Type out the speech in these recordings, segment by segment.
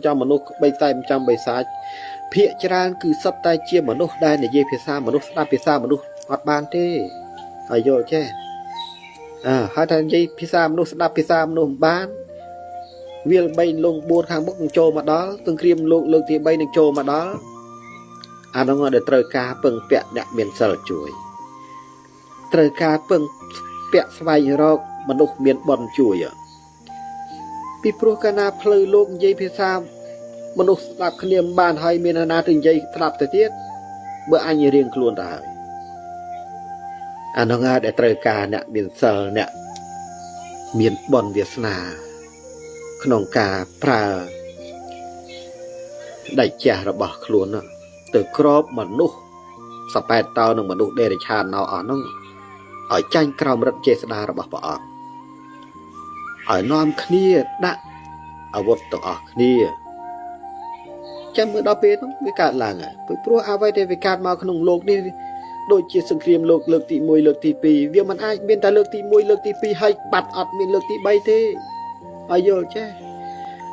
ចំមនុស្សបីតែចំបិសាចភាកច្រើនគឺសុទ្ធតែជាមនុស្សដែលនិយាយភាសាមនុស្សស្ដាប់ភាសាមនុស្សអត់បានទេហើយយល់ចេះអើហើយថានិយាយភាសាមនុស្សស្ដាប់ភាសាមនុស្សមិនបានវាល3លង4ខាងមុខនឹងចូលមកដល់សង្គ្រាមលោកលើកទី3នឹងចូលមកដល់អានោះដែលត្រូវការពឹងពាក់អ្នកមានសិលជួយត្រូវការពឹងពាក់ស្វែងរកមនុស្សមានបុណ្យជួយពីព្រោះកាលណាផ្លូវលោកនិយាយភាសាមនុស្សស្ដាប់គ្នាមិនបានហើយមានណាទៅនិយាយស្ដាប់ទៅទៀតបើអញរៀងខ្លួនទៅហើយអានោះដែលត្រូវការអ្នកមានសិលអ្នកមានបុណ្យវាសនាក្នុងការប្រើដៃចាស់របស់ខ្លួនទៅក្របមនុស្សសប៉ែតតោនិងមនុស្សដេរឆានណោអស់នោះឲ្យចាញ់ក្រោមឫទ្ធិចេស្តារបស់ព្រះអង្គឲ្យនាំគ្នាដាក់អាវុធទាំងអស់គ្នាចាំមើលដល់ពេលនោះវាកើតឡើងហើយព្រោះអ្វីដែលវាកើតមកក្នុងលោកនេះដូចជាសង្គ្រាមលោកលើកទី1លើកទី2វាមិនអាចមានតែលើកទី1លើកទី2ហើយបាត់អត់មានលើកទី3ទេឲ្យយល់ចេះ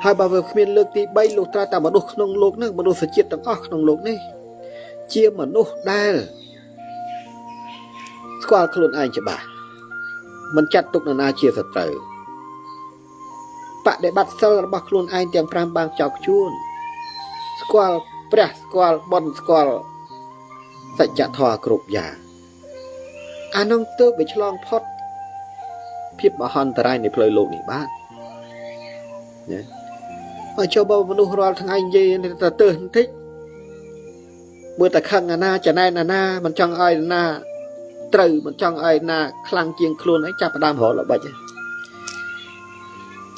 ហើយបើវាគ្មានលើកទី3លោកត្រាតែមនុស្សក្នុងលោកនេះមនុស្សជាតិទាំងអស់ក្នុងលោកនេះជាមនុស្សដែលស្គាល់ខ្លួនឯងច្បាស់មិនចាត់ទុកនរណាជាសត្រូវបដិបត្តិសិលរបស់ខ្លួនឯងទាំង5បានចោលជួនស្គាល់ព្រះស្គាល់បុណ្យស្គាល់សច្ចធម៌គ្រប់យ៉ាងអានោះទើបវាឆ្លងផុតភាពមហន្តរាយនៃផ្លូវលោកនេះបានណាហើយចូលបើមនុស្សរាល់ថ្ងៃនិយាយតែទើសបន្តិចមើលតែខឹងអាណាចំណែនអាណាមិនចង់ឲ្យអាណាត្រូវមិនចង់ឲ្យណាខ្លាំងជាងខ្លួនអីចាប់ផ្ដើមរកល្បិច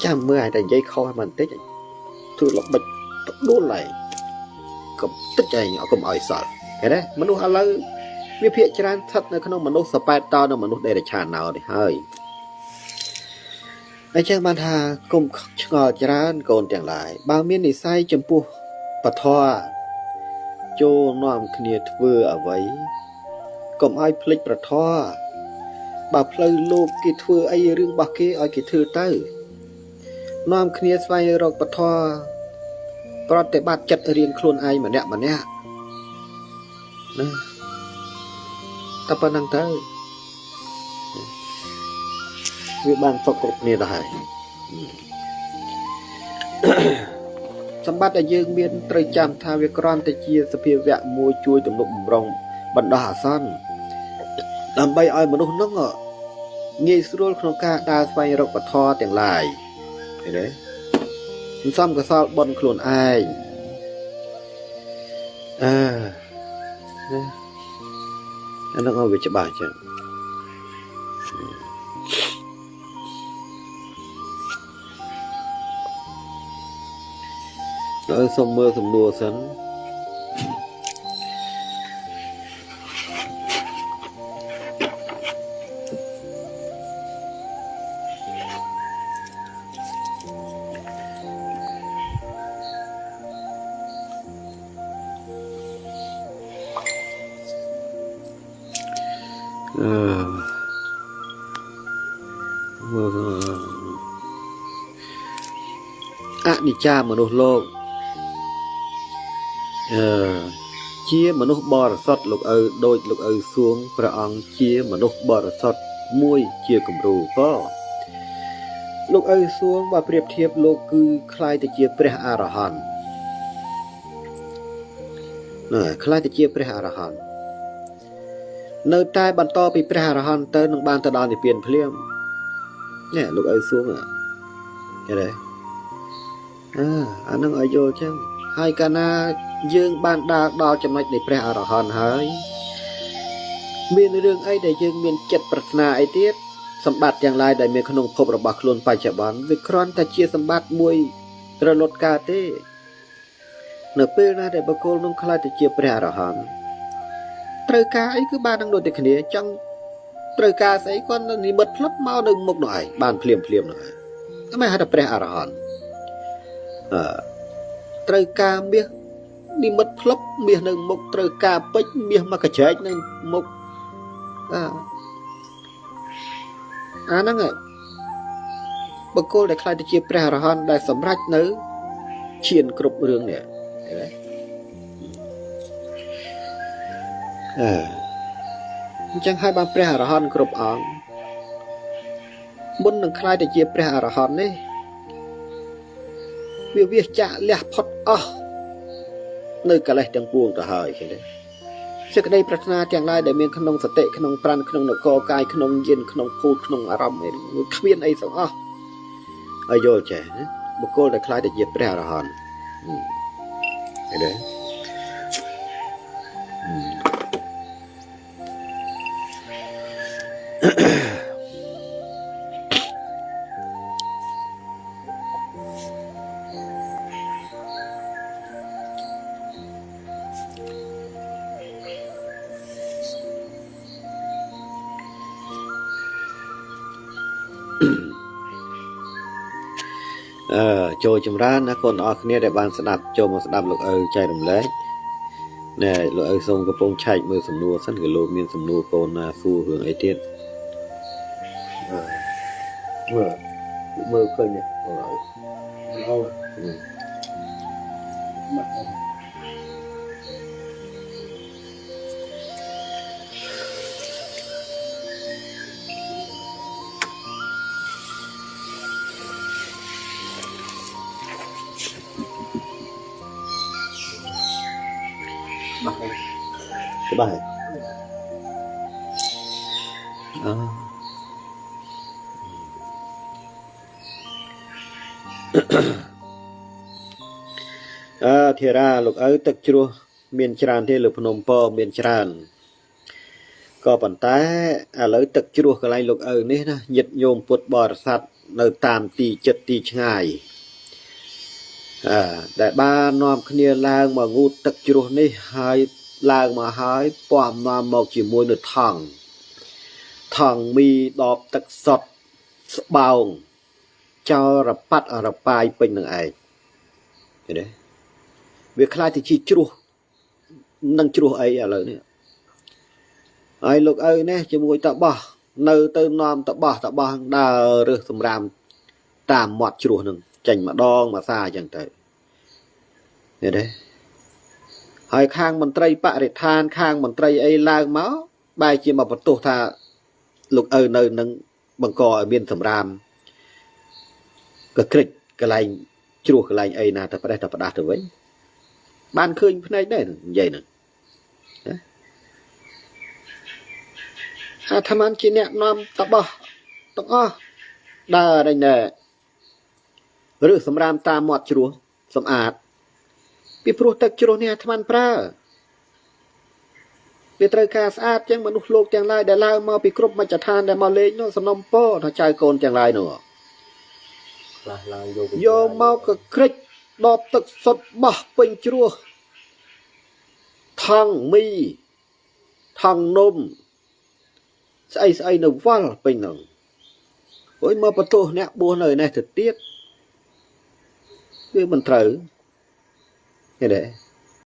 ចាំមើលឲ្យតែនិយាយខុសបន្តិចធ្វើល្បិចផ្ដួលឯងកុំតិចឯងកុំឲ្យសល់ឃើញទេមនុស្សឥឡូវវាភាកច្រើនស្ថិតនៅក្នុងមនុស្សសប៉ែតតនិងមនុស្សដេរឆានណោនេះហើយអញ្ចឹងបានថាគុំឆ្ងល់ច្រើនកូនទាំងឡាយបើមាននិស័យចំពោះពធចូលនាំគ្នាធ្វើអ្វីកុំឲ្យភ្លេចប្រធរបើផ្លូវលោកគេធ្វើអីរឿងរបស់គេឲ្យគេធ្វើទៅនាំគ្នាស្វែងរកពធប្រតិបត្តិចិត្តរៀងខ្លួនឯងម្នាក់ម្នាក់ណាតែប៉ុណ្្នឹងទៅវាបានសុខគ្រប់គ្នាទៅហើយសម្បត្តិដែលយើងមានត្រូវចាំថាវាគ្រាន់តែជាសភាវៈមួយជួយទំនុកបំរុងបណ្ដោះអាសន្នដើម្បីឲ្យមនុស្សនោះងាយស្រួលក្នុងការដើរស្វែងរកពធទាំងឡាយឃើញទេសន្សំកសលបុណ្យខ្លួនឯងអើណាអានោះឲ្យវាច្បាស់ចឹងហើយសូមមើលសំណួរសិនអនិច្ចាមនុស្សលោកជាមនុស្សបរិសុទ្ធលោកឪដូចលោកឪសួងព្រះអង្គជាមនុស្សបរិសុទ្ធមួយជាគំរូក៏លោកឪសួងបើប្រៀបធៀបលោកគឺคล้ายទៅជាព្រះអរហន្តណាคล้ายទៅជាព្រះអរហន្តនៅតែបន្តពីព្រះអរហន្តទៅនឹងបានទៅដល់និព្វានភ្លាមនេះលោកឪសួងឃើញទេអានឹងឲ្យយល់ចឹងហើយកាលណាយើងបានដើរដល់ចំណុចនៃព្រះអរហន្តហើយមានរឿងអីដែលយើងមានចិត្តប្រាថ្នាអីទៀតសម្បត្តិទាំងឡាយដែលមានក្នុងភពរបស់ខ្លួនបច្ចុប្បន្នវាគ្រាន់តែជាសម្បត្តិមួយរលត់កើតទេនៅពេលណាដែលបុគ្គលនោះក្លាយទៅជាព្រះអរហន្តត្រូវការអីគឺបាននឹងដូចតែគ្នាចង់ត្រូវការស្អីគាត់និមិត្តផ្លឹបមកនៅមុខនោះឯងបានភ្លាមភ្លាមនោះឯងមិនហៅថាព្រះអរហន្តត្រូវការមាសនិមិត្តផ្លឹបមាសនៅមុខត្រូវការពេជ្រមាសមកកញ្ចែកនៅមុខអាហ្នឹងបុគ្គលដែលក្លាយទៅជាព្រះអរហន្តដែលសម្រេចនៅ ឈានគ្រប់រឿងនេះឃើញទេអឺអញ្ចឹងហើយបានព្រះអរហន្តគ្រប់អង្គមុននឹងក្លាយទៅជាព្រះអរហន្តនេះវាវាចាក់លះផុតអស់នៅកិលេសទាំងពួងទៅហើយឃើញទេសេចក្តីប្រាថ្នាទាំងឡាយដែលមានក្នុងសតិក្នុងប្រាណក្នុងនគរកាយក្នុងយានក្នុងភូតក្នុងអារម្មណ៍អីគ្មានអីទាំងអស់ឲ្យយល់ចេះណាបុគ្គលដែលក្លាយទៅជាព្រះអរហន្តឃើញទេ ចូលចម្រើនណាកូនទាំងអស់គ្នាដែលបានស្ដាប់ចូលមកស្ដាប់លោកឪចែករំលែកណែលោកឪសូមកំពុងឆែកមើលសំណួរសិនក៏លោកមានសំណួរកូនណាសួររឿងអីទៀតមើលមើលឃើញទេអូ អូមក ច្បាស់ហើយអឺអើធីរាលោកឪទឹកជ្រោះមានច្រើនទេលើភ្នំពមានច្រើនក៏ប៉ុន្តែឥឡូវទឹកជ្រោះកន្លែងលោកឪនេះណាញាតិញោមពុទ្ធបរិស័ទនៅតាមទីចិត្តទីឆ្ងាយដែលបាននាំគ្នាឡើងមកងូតទឹកជ្រោះនេះហើយឡើងមកហើយពំនាំមកជាមួយនៅថង់ថង់មីដបទឹកសុទ្ធស្បោងចោលរប៉ាត់រប៉ាយពេញនឹងឯងឃើញទេវាខ្លាចទៅជាជ្រោះនឹងជ្រោះអីឥឡូវនេះហើយលោកឪនេះជាមួយតបោះនៅទៅនាំតបោះតបោះដើររើសសម្រាមតាមមាត់ជ្រោះនឹងចេញម្ដងមួយសារអញ្ចឹងទៅឃើញទេហើយខាងមន្ត្រីបរិស្ថានខាងមន្ត្រីអីឡើងមកបែរជាមកបន្ទោសថាលោកឪនៅនឹងបង្កឲ្យមានសម្រាមកក្រិចកន្លែងជ្រោះកន្លែងអីណាតែប្រេះតែផ្ដាស់ទៅវិញបានឃើញភ្នែកដែរនិយាយហ្នឹងណាអាត្មាជាអ្នកនាំតបោះទាំងអស់ដើរដេញណែឬសម្រាមតាមមាត់ជ្រោះសម្អាតពីព្រោះទឹកជ្រោះនេះអាត្មាប្រើវាត្រូវការស្អាតចឹងមនុស្សលោកទាំងឡាយដែលឡើងមកពីគ្រប់មជ្ឈដ្ឋានដែលមកលេងនោះសំណុំពរថាចៅកូនទាំងឡាយនោះ ខ្លះឡើងយក យកមកកក្រិចដបទឹកសុទ្ធបោះពេញជ្រោះថង់មីថង់នំស្អីស្អីនៅវល់ពេញហ្នឹងអូយមកបន្ទោសអ្នកបួសនៅនេះទៅទៀតវាមិនត្រូវឃើញទេ